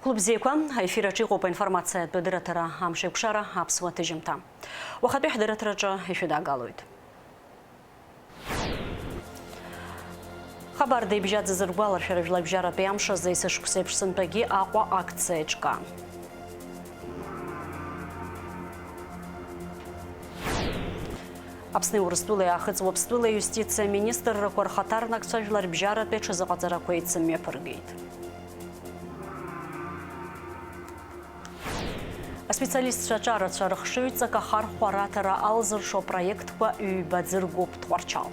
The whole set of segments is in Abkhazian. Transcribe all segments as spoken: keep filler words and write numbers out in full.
Хәылбзиақәа, аефир аҿы иҟоуп аинформациатә дырраҭара Амшеикәшара аԥсуа ҭыжьымҭа. Уахатәи ҳдырраҭараҿы ишәыдагалоит. Хабарда ибжьаӡыз ргәаларшәара жәларбжьаратәи амш азы есышықәса еиԥш сынтәагьы Аҟәа акциа еиҿкаан. Аԥсни Урыстәылеи Аахыҵ Уаԥстәылеи аиустициа министррақәа рхаҭарнакцәа жәларбжьаратәи аҽазыҟаҵарақәа еицымҩаԥыргеит. Аспециалистцәа аҿарацәа рыхшыҩҵак ахархәара аҭара алзыршо апроектқәа ҩба ӡыргоуп Тҟәарчал.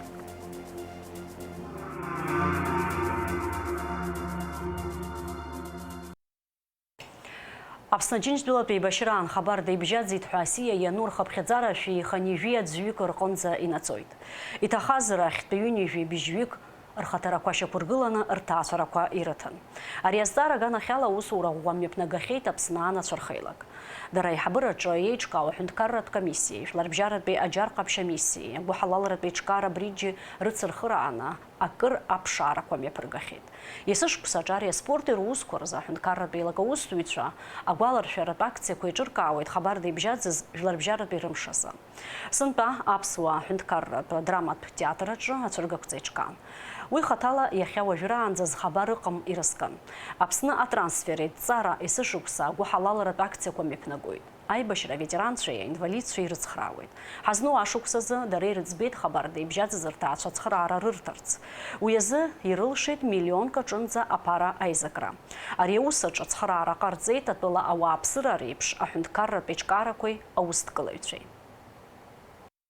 Аԥсны Џьынџьтәылатә еибашьраан Хабарда ибжьаӡит ҳәа асиа иану рхыԥхьаӡара шәи хынҩажәи аӡәҩык рҟынӡа инаӡоит. Иҭахаз рахьтә ҩынҩажәи быжьҩык рхаҭарақәа шьақәыргыланы рҭаацәарақәа ирыҭан. Ари азҵаара аганахьала аусура ӷәӷәа мҩаԥнагахьеит Аԥсны анацәа рхеилак. Дара аиҳабыраҿы еиҿкаау аҳәынҭқарратә комиссиеи, жәларбжьаратәи аџьар ҟаԥшь амиссиеи, агәыҳалалратәи еиҿкаара абригьы рыцырхырааны акыр аԥшаарақәа мҩаԥыргахьеит. Есышықәса аҿари аспорти русқәа рзы аҳәынҭқарратә еилак аусзуҩцәа агәаларшәаратә акциақәа еиҿыркаауеит Хабарда ибжьаӡыз жәларбжьаратәи рымш азы. Сынтәа аԥсуа аҳәынҭқарратә драматә театр аҿы ацәыргақәҵа еиҿкаан. Уи хаҭала иахьа уажәраанӡа зхабар ыҟам ирызкын. Аԥсны атрансфер еидҵара есышықәса агәыҳалалратә акциақәа мҩаԥнагоит. Аибашьра аветеранцәеи аинвалидцәеи ирыцхраауеит. Ҳазну ашықәсазы дара ирыӡбеит Хабарда ибжьаӡыз рҭаацәа ацхыраара рырҭарц. Уи азы ирылшеит миллионк аҿынӡа аԥара аизакра. Ари аус аҿы ацхыраара ҟарҵеит атәыла ауааԥсыра реиԥш аҳәынҭқарратә еиҿкаарақәеи аусдкылаҩцәеи.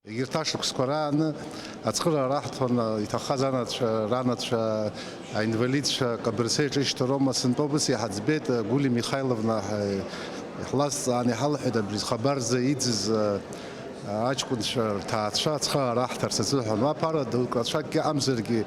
Егьырҭ ашықәсқәа рааны ацхыраара аҳҭон, иҭахаз анацәа, ранацәа, аинвалидцәа Кабырсеиҿ ишьҭароума сынтәа убас иҳаӡбеит, Гулиа Михайловна ҳа-, иҳлазҵаан иҳалҳәеит абри зхабарзы иӡыз, а, аҷкәынцәа рҭаацәа ацхыраара аҳҭарц азыҳәан. Уа ԥара дук рацәакгьы амзаргьы,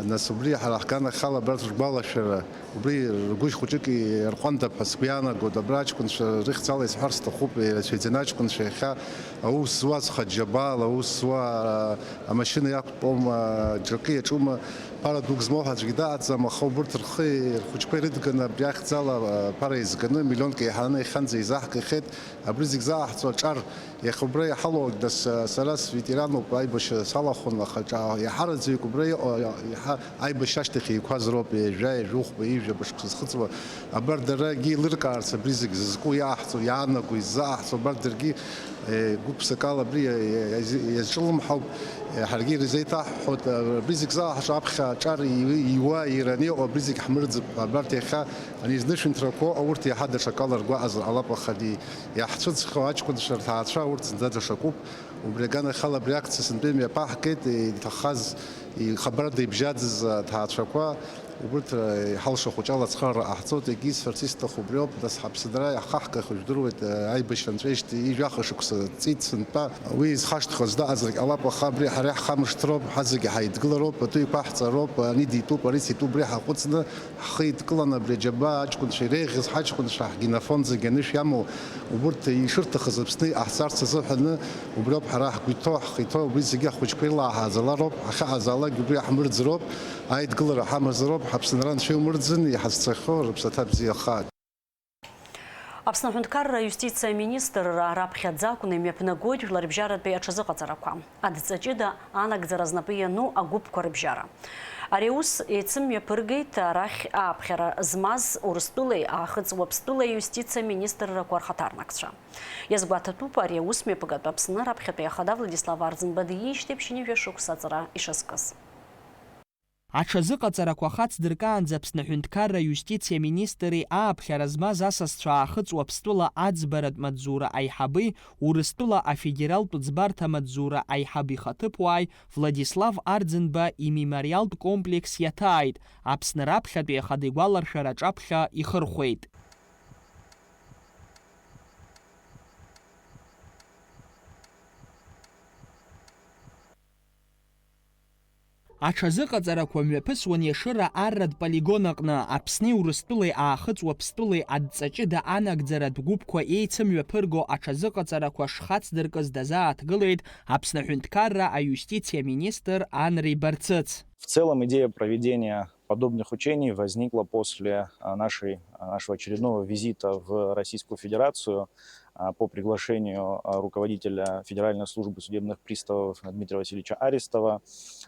нас убри ҳара ҳганахьала абарҭ ргәалашәара, убри ргәыжь хәыҷык иарҟәандап ҳәа сгәы иаанагоит. Абра аҷкәынцәа рыхьӡала исҳәар сҭахуп, ирацәаҩӡаны аҷкәынцәа иахьа аус зуаз хаџьабаала аус зуа, а, амашьына иақәтәоума, џьаркы иаҿума, ԥара дук змоу ҳәа аӡәгьы дааӡам, аха убырҭ рхы, рхәыҷқәа ирыдганы абри ахьӡала, а, ԥара еизганы, миллионк еиҳаны иахьанӡа еизаҳгахьеит. Абри зегь зааҳҵо аҿар, иахьа убра иҳалоу, нас, а, сара светерануп, аибашьра салахәын, аха ҿа-, иаҳараӡаҩык убра иҟоу, иа-, иаҳа аибашьра ашьҭахь еиқәаз роуп, ҩажәа, ҩажәи хәба, ҩажәи жәаба шықәса зхыҵуа. Абар дарагьы еилыркаарц абри зегь зызку иааҳҵо, иаанаго, иззааҳҵо, абар даргьы, э, гәык-ԥсыкала абри, э, э, иаз-, иазҿлымҳауп, э, ҳаргьы ирзеиҭаҳҳәоит, э, абри зегь зааҳҿо аԥхьа аҿар иу-, иуа, ираны иҟоу абри зегь ҳмырӡып ҳәа. Абарҭ иахьа ани зны шәынҭрақәоу, урҭ иаҳа даҽакала ргәы азар ҟалап, аха ани иаҳцәыӡхьоу аҷкәынцәа рҭаацәа, урҭ зынӡа даҽакуп. Убри аганахьала абри акциа сынтәа имҩаԥаҳгеит, иҭахаз, ихабарда ибжьаӡыз аҭаацәақәа, убырҭ, э, иҳалшо хәыҷы алацхырара ҟаҳҵоит, егьи исҳәарц исҭаху убриоуп, нас ҳаԥсынра иаҳхаҳгахьоу жәдыруеит, э, аибашьра нҵәеижьҭеи ижәаха шықәса ҵит сынтәа. Уи изхашҭхьоу здаҟазаргь ҟалап, аха абри ҳара иаҳхамышҭроуп, ҳазегьы ҳаидгылароуп, атәы иқәаҳҵароуп, ани дитәуп, ари ситәуп, убри ҳаҟәыҵны, ҳхы идкыланы абри аџьабаа аҷкәынцәа иреиӷьыз ҳаҷкәынцәа, ҳгенофонд зегьы анышә иамоу, убырҭ ишырҭахыз Аԥсны иҟаҳҵарц азыҳәаны, убриоуп ҳара ҳгәы иҭоу, ҳхы иҭоу, убри зегьы ҳхәыҷқәа ирлааҳаӡалароуп, ҳахьыҟаӡаалакгьы убри иаҳмырӡроуп, аидгылара ҳамазароуп, ҳаԥсынра анцәа иумырӡын, иҳазцахьоу рыԥсаҭа бзиахааит. Аԥсны аҳәынҭқарра аиустициа аминистрра раԥхьаӡа акәны имҩаԥнагоит жәларбжьаратәи аҽазыҟаҵарақәа, адҵа ҷыда анагӡара знапы иану агәыԥқәа рыбжьара. Ари аус еицымҩаԥыргеит арахь ааԥхьара змаз Урыстәылеи Аахыҵ Уаԥстәылеи аиустициа аминистррақәа рхаҭарнакцәа. Иазгәаҭатәуп ари аус мҩаԥгатә Аԥсны раԥхьатәи ахада Владислав Арӡынба диижьҭеи ԥшьынҩажәа шықәса аҵара ишазкыз. Аҽазыҟаҵарақәа хацдыркаанӡа Аԥсны аҳәынҭқарра аиустициа аминистри ааԥхьара змаз асасцәа Аахыҵ Уаԥстәыла аӡбаратә маҵзура аиҳаби Урыстәыла афедералтә ӡбарҭа маҵзура аиҳаб ихаҭыԥуааи Владислав Арӡынба имемориалтә комплекс иаҭааит, Аԥсны раԥхьатәи ахада игәаларшәара аҿаԥхьа ихырхәеит. Аҽазыҟаҵарақәа мҩаԥысуан Ешыра арратә полигон аҟны, Аԥсни Урыстәылеи Аахыҵ Уаԥстәылеи адҵа ҷыда анагӡаратә гәыԥқәа еицымҩаԥырго аҽазыҟаҵарақәа шхацдыркыз дазааҭгылеит Аԥсны аҳәынҭқарра аиустициа аминистр Анри Барцыц. В целом идея проведения подобных учений возникло после, а, нашей, а, нашего очередного визита в Российскую Федерацию, а, по приглашению, а, руководителя Федеральной службы судебных приставов Дмитрия Васильевича Аристова,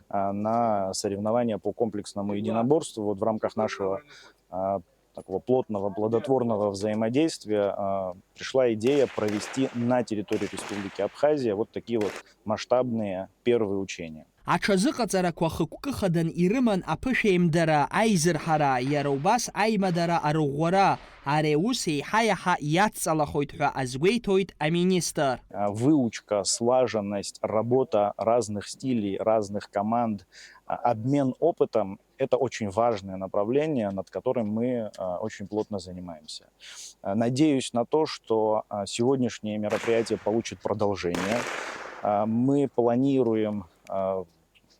а, на соревнования по комплексному единоборству. Вот в рамках нашего, а, такого плотного, плодотворного взаимодействия, а, пришла идея провести на территории Республики Абхазия вот такие вот масштабные первые учения. Аҽазыҟаҵарақәа хықәкы хаданы ирыман аԥышәеимдара, аизырҳара, иара убас аимадара арыӷәӷәара. Ари аус еиҳа-иаҳа иадҵалахоит ҳәа азгәеиҭоит аминистр. А, выучка, слаженность, работа разных стилей, разных команд, а, обмен опытом — это очень важное направление, над которым мы, а, очень плотно занимаемся. А, надеюсь на то, что, а, сегодняшнее мероприятие получит продолжение. А, мы планируем, а,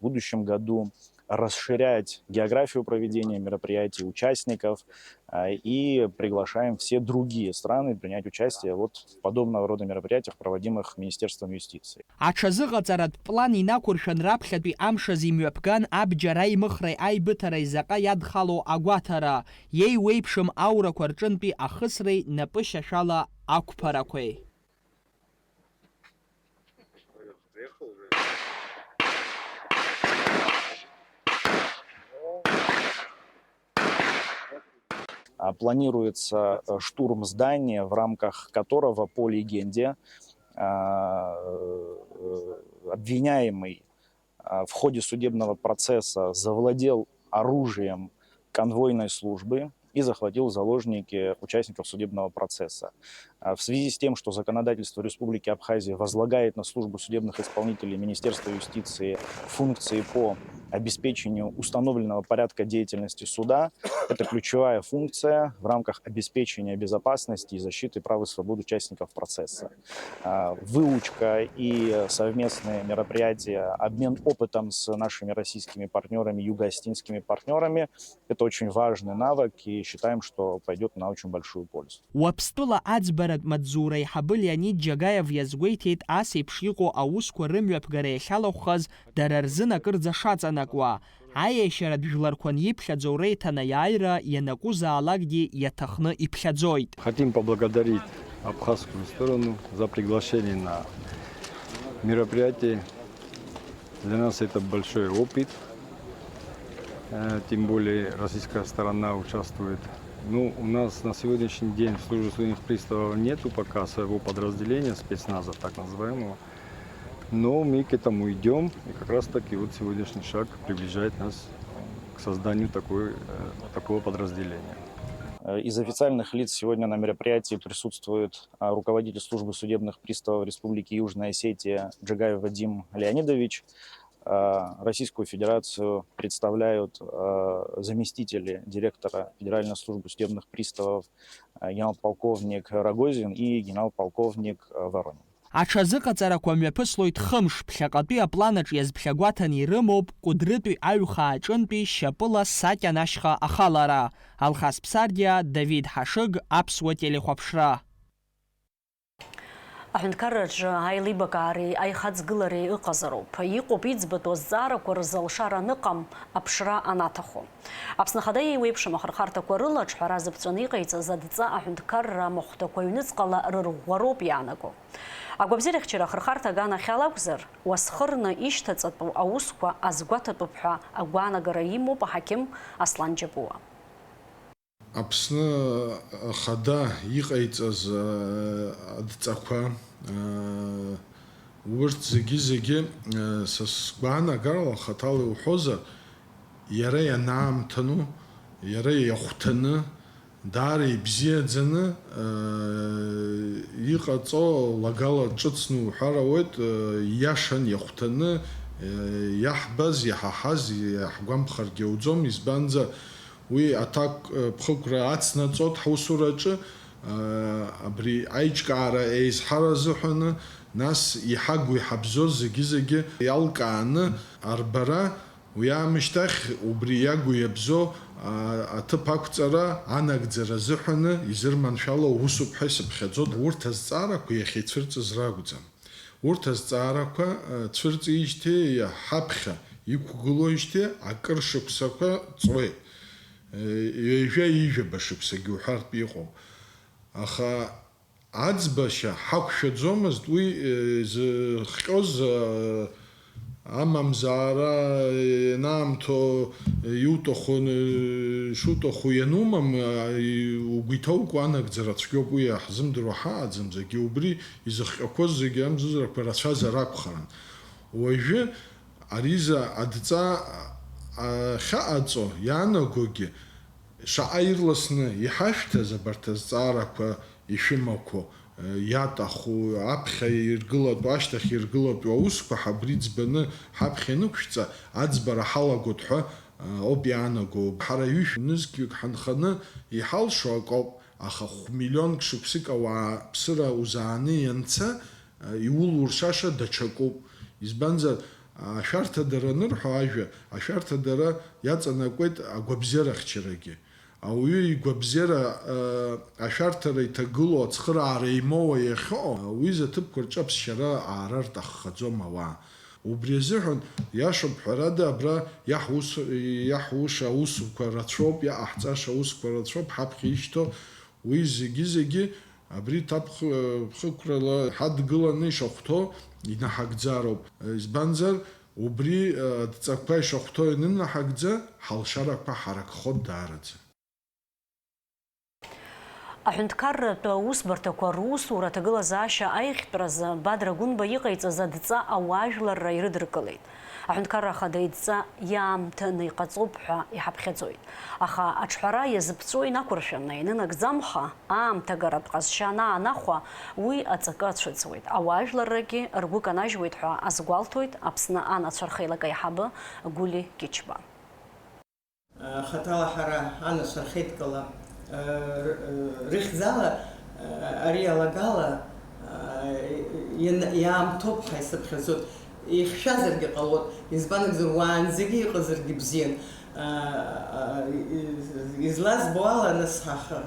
в будущем году расширять географию проведения мероприятий, участников, а, и приглашаем все другие страны принять участие вот в подобного рода мероприятиях, проводимых Министерством юстиции. Аҽазыҟаҵаратә план инақәыршәан раԥхьатәи амш азы имҩаԥган абџьар аимыхреи аибыҭареи заҟа иадхало агәаҭара, иеиуеиԥшым аурақәа рҿынтәи ахысреи напышьашәала ақәԥарақәеи. А, планируется, э, штурм здания, в рамках которого, по легенде, а, э, обвиняемый, а, в ходе судебного процесса завладел оружием конвойной службы и захватил в заложники участников судебного процесса. А, в связи с тем, что законодательство Республики Абхазия возлагает на службу судебных исполнителей Министерства юстиции функции по обеспечению установленного порядка деятельности суда, это ключевая функция в рамках обеспечения безопасности и защиты прав и свобод участников процесса. А, выучка и совместные мероприятия, обмен опытом с нашими российскими партнёрами, юго-осетинскими партнёрами — это очень важный навык, и считаем, что пойдёт на очень большую пользу. Уаԥстәыла аӡбаратә маҵзура аиҳабы Леонид Џьагаев иазгәеиҭеит ас еиԥш иҟоу аусқәа рымҩаԥгара иахьалахәхаз дара рзын акырӡа шаҵанакуа, аиашьаратә жәларқәа иԥхьаӡоу реиҭанеиааира ианакәызаалакгьы иаҭахны иԥхьаӡоит. Хотим поблагодарить абхазскую сторону за приглашение на мероприятие. Для нас это большой опыт. Э, тем более российская сторона участвует. Ну, у нас на сегодняшний день в службе судебных приставов нету пока своего подразделения, спецназа так называемого. Но мы к этому идём, и как раз таки вот сегодняшний шаг приближает нас к созданию такой, э, такого подразделения. Э, из официальных лиц сегодня на мероприятии присутствует, а, руководитель службы судебных приставов Республики Южная Осетия Джагаев Вадим Леонидович. А, Российскую Федерацию представляют, а, заместители директора Федеральной службы судебных приставов, а, генерал-полковник Рогозин и генерал-полковник, а, Воронин. Аҽазыҟаҵарақәа мҩаԥыслоит хымш, ԥхьаҟатәи апланаҿ иазԥхьагәаҭаны ирымоуп Кәыдрытәи аҩхаа аҿынтәи шьапыла сакьанашьха ахалара. Алхас Ԥсардиа, Давид Ҳашыг, Аԥсуа телехәаԥшра. Аҳәынҭқарраҿы аилибакаареи аихаҵгылареи ыҟазароуп. Иҟоуп иӡбатәу азҵаарақәа рзы алшара аныҟам, аԥшра анаҭаху. Аԥсны Ахада еиуеиԥшым ахырхарҭақәа рыла аҿҳәара зыԥҵәаны иҟаиҵаз адҵа аҳәынҭқарра амахәҭақәа аҩныҵҟала рырӷәӷәароуп иаанаго. Агәабзиарахьчара ахырхарҭа аганахьала акәзар, уасхырны ишьҭаҵатәу аусқәа азгәаҭатәуп ҳәа агәаанагара имоуп аҳақьым Аслан Џьапуа. Аԥсны Ахада иҟаиҵаз, э, адҵақәа, э, урҭ зегьы-зегьы, э, са сгәаанагарала, хаҭала иуҳәозар, иара ианаамҭану, иара иахәҭаны, даара ибзиаӡаны, э, иҟаҵо лагала ҿыцны уҳәар ауеит, э, ииашан, иахәҭаны, э, иаҳбаз, иҳаҳаз, иаҳгәамԥхаргьы ауӡом, избанзар, уи аҭак, э, ԥхықәра ацнаҵоит ҳусураҿы, э, абри аиҿкаара еизҳара азыҳәаны, нас иҳагу иҳабзоу зегьы-зегьы иалкааны арбара, уи аамышьҭахь убри иагу иабзоу, а, аҭыԥ ақәҵара анагӡара азыҳәаны изырманшәало усуп ҳәа исыԥхьаӡоит. Урҭ азҵаарақәа иахьеицәырҵыз ракәӡам. Урҭ азҵаарақәа, а, цәырҵижьҭеи ҳаԥхьа иқәгылоижьҭеи акыр шықәсақәа ҵуеит. ҩажәа ижәаба шықәсагьы уҳәартә иҟоуп. Аха аӡбашьа ҳақәшәаӡомызт, уи, э, зыхҟьоз, э, амамзаара, э, ианаамҭоу, э, иуҭаху, э, шуҭаху ианумам, э, угәы иҭоукуа анагӡара цәгьоуп, уи иаҳзымдыруа ҳаҟаӡам, зегьы убри изыхҟьақәоз зегьы амзызрақәа рацәазар акәхарын. Уажәы ариза адҵа ахьаҟаҵо иаанагогьы, шаҟа ирласны иҳашәҭаз абарҭ азҵаарақәа ишәымақәо, иаҭаху, аԥхьа иргылатәу, ашьҭахь иргылатәу аусқәа ҳабри ӡбаны ҳаԥхьа инықәшәҵа, аӡбара ҳалагоит ҳәа ауп иаанаго. Ҳара ҩышә нызқьҩык ҳанханы иҳалшо акоуп, аха хә-миллионк шықәсык ауааԥсыра узааны ианца, иулуршаша даҽакуп. Избанзар, ашәарҭадара анырҳәо ажәа, ашәарҭадара иаҵанакуеит агәабзиарахьчарагьы. Ауаҩы игәабзиара, ашәарҭара иҭагылоу, ацхыраара имоуа иахьыҟоу, уи изы аҭыԥқәа рҿы аԥсшьара аара рҭаххаӡом ауаа. Убри азыҳәан, иашоуп, ҳәарада, абра иаҳус-, иаҳуша аусқәа рацәоуп, иҟаҳҵаша аусқәа рацәоуп, ҳаԥхьа ишьҭоу уи зегьы-зегьы абри ҭакԥхықәрала ҳадгыланы ишахәҭоу инаҳагӡароуп. Избанзар, убри адҵақәа ишахәҭоу ианынаҳагӡа, ҳалшарақәа ҳаракхоит даараӡа. Аҳәынҭқарратә усбарҭақәа русура аҭагылазаашьа аиӷьтәразы Бадра Гәынба иҟаиҵаз адҵа ауаажәларра ирыдыркылеит. Аҳәынҭқарра Ахада идҵа иаамҭаны иҟаҵоуп ҳәа иҳаԥхьаӡоит. Аха аҿҳәара иазыԥҵәо инақәыршәаны ианынагӡамха, аамҭагаратә ҟазшьа анаанахәа, уи аҵакы ацәыӡуеит. Ауаажәларрагьы ргәы канажьуеит ҳәа азгәалҭоит Аԥсны анацәа рхеилак аиҳабы Гәли Кьычба. Хаҭала ҳара анацәа рхеидкыла, э, р-, э, рыхьӡала, э, ари алагала, э, иан-, иаамҭоуп ҳәа исыԥхьаӡоит. Ихьшәазаргьы ҟалоит, избан акәзар, уаанӡагьы иҟазаргьы бзиан. Э, э, из-, излазбо ала, нас ҳа-, ҳа-,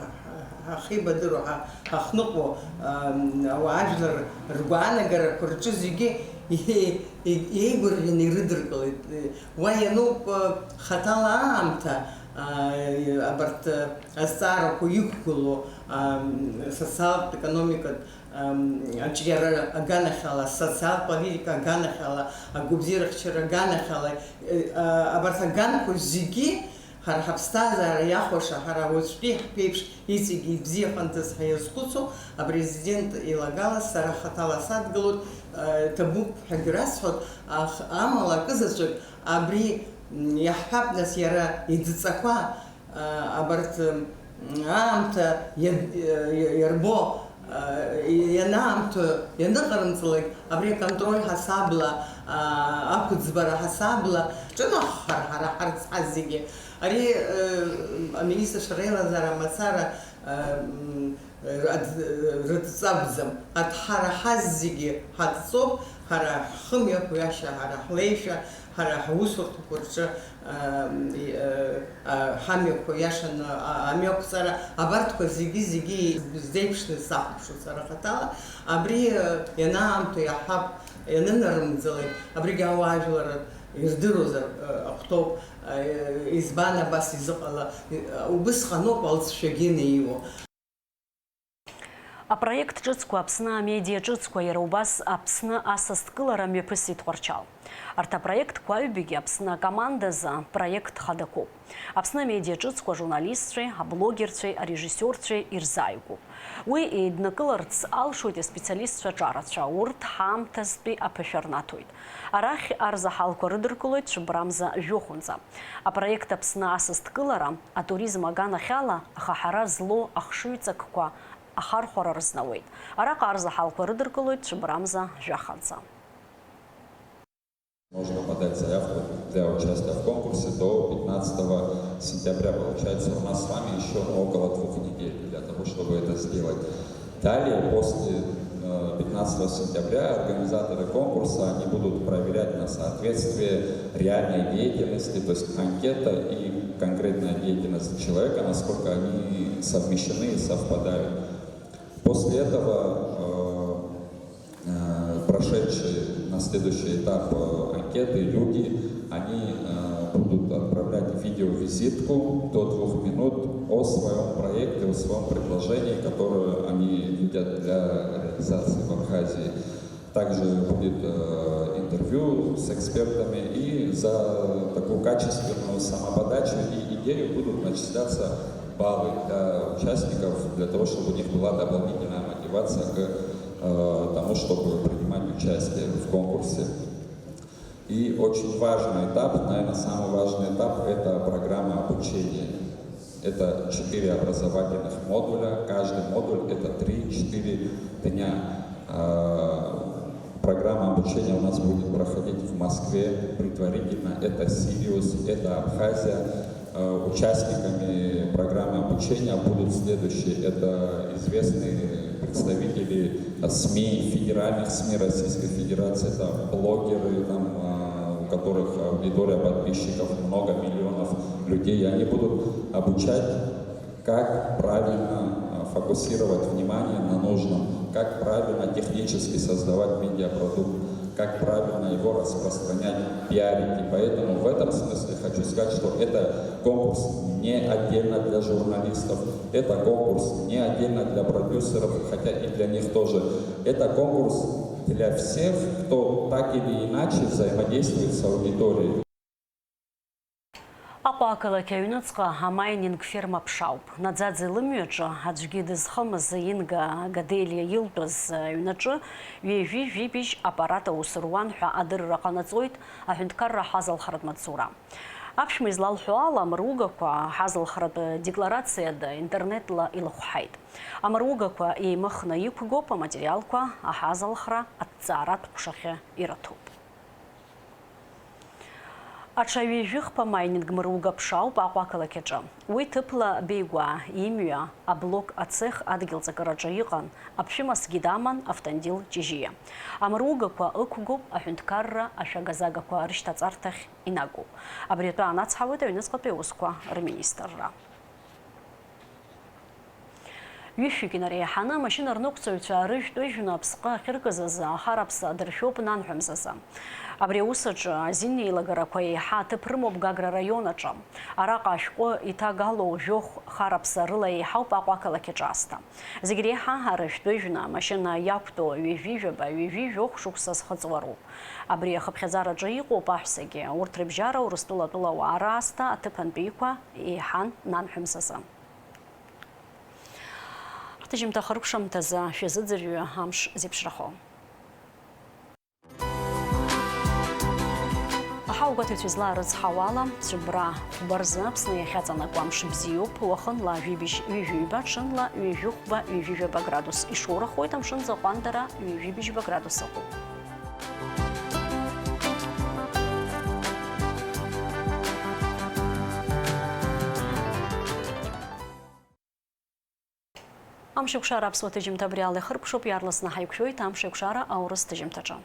ҳа-, ҳахеибадыруа, ҳа-, ҳахныҟәо, э, ауаажәлар ргәаанагарақәа рҿы зегьы иеи-, иеи-, иеигәырӷьаны ирыдыркылеит. Уа иануп, э, хаҭала аамҭа, э, абарҭ, э, азҵаарақәа иқәгылоу, э, социалтә, економикатә, э, аҿиара аганахьала, социалтә политика аганахьала, агәабзиарахьчара аганахьала, э, э, абарҭ аганқәа зегьы ҳара ҳаԥсҭазаара иахәаша, ҳара уаҵәтәи ҳԥеиԥш иҵегьы ибзиахандаз ҳәа иазхәыцуа апрезидент илагала сара хаҭала садгылоит, э, ҭабуп ҳәагьы расҳәоит, ах-, амала акызаҵәык абри, м, иаҳҳәап, нас, иара идҵақәа, э, абарҭ, м, аамҭа иа-, иа-, иа-, иарбо, э, ианаамҭоу ианыҟарымҵалак, абри аконтроль ҳасабла, э, ақәыӡбара ҳасабла, ҿынаххар ҳара ҳарцҳа зегьы. Ари, э, аминистрцәа реилазаара мацара, э, м, рад-, рыдҵа акәӡам. Аҭ-, ҳара ҳазегьы ҳадҵоуп, ҳара ҳхымҩаԥгашьа, ҳара ҳлеишәа, ҳара ҳусурҭақәа рҿы, э, м, и, э, а, ҳамҩақәа иашаны, а, амҩақәҵара, абарҭқәа зегьы, зегьы зеиԥшны сахәаԥшуан сара хаҭала. Абри, э, ианаамҭоу иаҳҳәап, ианынарымӡалак, абригь ауаажәлар ирдыруазар, э, ахәҭоуп. Избан абас изыҟала? Убысҟаноуп алҵшәагьы неиуоу. Апроект ҿыцқәа, Аԥсны амедиа ҿыцқәа, иара убас Аԥсны асасдкылара мҩаԥысит Тҟәарчал. Арҭ апроектқәа аҩбагьы Аԥсны акомандазы проект хадақәоуп. Аԥсны амедиа ҿыцқәа ажурналистцәеи, аблогерцәеи, арежиссиорцәеи ирзааигәоуп. Уи еиднакыларц алшоит аспециалистцәа аҿарацәа, урҭ ҳаамҭазтәи аԥышәа рнаҭоит. Арахь арзаҳалқәа рыдыркылоит цәыббрамза жәохәынӡа. Апроект Аԥсны асасдкылара атуризм аганахьала ахаҳара злоу ахшыҩҵакқәа ахархәара рызнауеит. Араҟа арзаҳалқәа рыдыркылоит цәыббрамза жәахаҵа. Можно подать заявку для участия в конкурсе до пятнадцатого сентября. Получается, у нас с вами еще, ну, около двух недель для того, чтобы это сделать. Далее, после, э, пятнадцатого сентября, организаторы конкурса, они будут проверять на соответствие реальной деятельности, то есть анкета и конкретная деятельность человека, насколько они совмещены и совпадают. После этого, э, э, прошедшие на следующий этап, э, анкеты люди, они, э, будут отправлять видеовизитку до двух минут о своём проекте, о своём предложении, которое они видят для реализации в Абхазии. Также будет, э, интервью с экспертами, и за такую качественную самоподачу и идею будут начисляться баллы для участников, для того, чтобы у них была дополнительная мотивация к, э, тому, чтобы принимать участие в конкурсе. И очень важный этап, наверное, самый важный этап — это программа обучения. Это четыре образовательных модуля. Каждый модуль — это три-четыре дня. А, программа обучения у нас будет проходить в Москве. Предварительно это Сириус, это Абхазия. Э, участниками программы обучения будут следующие. Это известные представители, э, СМИ, федеральных СМИ Российской Федерации, это блогеры, там, э, у которых аудитория подписчиков много миллионов людей. И они будут обучать, как правильно, э, фокусировать внимание на нужном, как правильно технически создавать медиапродукт, как правильно его распространять, пиарить. И поэтому в этом смысле хочу сказать, что это конкурс не отдельно для журналистов, это конкурс не отдельно для продюсеров, хотя и для них тоже. Это конкурс для всех, кто так или иначе взаимодействует с аудиторией. Аҟәа ақалақь аҩныҵҟа амайнинг ферма ԥшаауп. Наӡаӡе лымҩаҿы, аӡәгьы дызхымыз Инга Гаделиа илтәыз аҩнаҿы, ҩажәи жәибжь аппарат аус руан ҳәа адырра ҟанаҵоит аҳәынҭқарра аҳазалхратә маҵзура. Аԥшәма излалҳәо ала, амыругақәа аҳазалхратә декларациада интернетла илыхәҳаит. Амыругақәа еимыхны иқәгоуп, аматериалқәа аҳазалхра аҭҵааратә ҟәшахьы ирыҭоуп. Аҽа ҩажәи хԥа майнинг мыруга ԥшаауп Аҟәа ақалақь аҿы. Уи ҭыԥла Беигәаа имҩа, аблок ацех адгьыл ҵакыраҿы иҟан, аԥшәымасгьы даман Автандил Ҷыжьиа. Амыругақәа ықәгоуп аҳәынҭқарра ашәага-загақәа рышьҭаҵарҭахь инагоуп. Абри атәы анацҳауеит аҩныҵҟатәи аусқәа рминистрра. Ҩышәҩык инареиҳаны амашьына рныҟәцаҩцәа рыжәтә ыжәны аԥсҟы ахьыркыз азы ахараԥса дыршәоуп нанҳәамзазы. Абри аус аҿы азин еилагарақәа еиҳа аҭыԥ рымоуп Гагра араион аҿы. Араҟа ашәҟәы иҭагалоу жәохә хараԥса рыла еиҳауп Аҟәа ақалақь аҿы аасҭа. Зегь реиҳа арыжәтә ыжәны амашьына иақәтәоу ҩажәи жәаба, ҩажәи жәохә шықәса зхыҵуа роуп. Абри ахыԥхьаӡараҿы иҟоуп аҳәсагьы. Урҭ рыбжьара Урыстәыла атәылауаа раасҭа аҭыԥантәиқәа еиҳан нанҳәамзазы. Ҳҭыжьымҭа хыркәшамҭазы шәазыӡырҩы амш зеиԥшрахо. Аҳауагәаҭаҩцәа излаарыцҳауала, Цәыббра хәба рзы Аԥсны иахьаҵанакуа амш бзиоуп, уахынла жәибжь ҩажәи ҩба, ҽынла ҩажәи хәба, ҩажәи жәаба градус ишоурахоит, амшын аӡы аҟәандара ҩажәи бжьба градус ыҟоуп. Амшеикәшара аԥсуа ҭыжьымҭа абри ала ихыркәшоуп, иаарласны ҳаиқәшәоит Амшеикәшара аурыс ҭыжьымҭаҿы.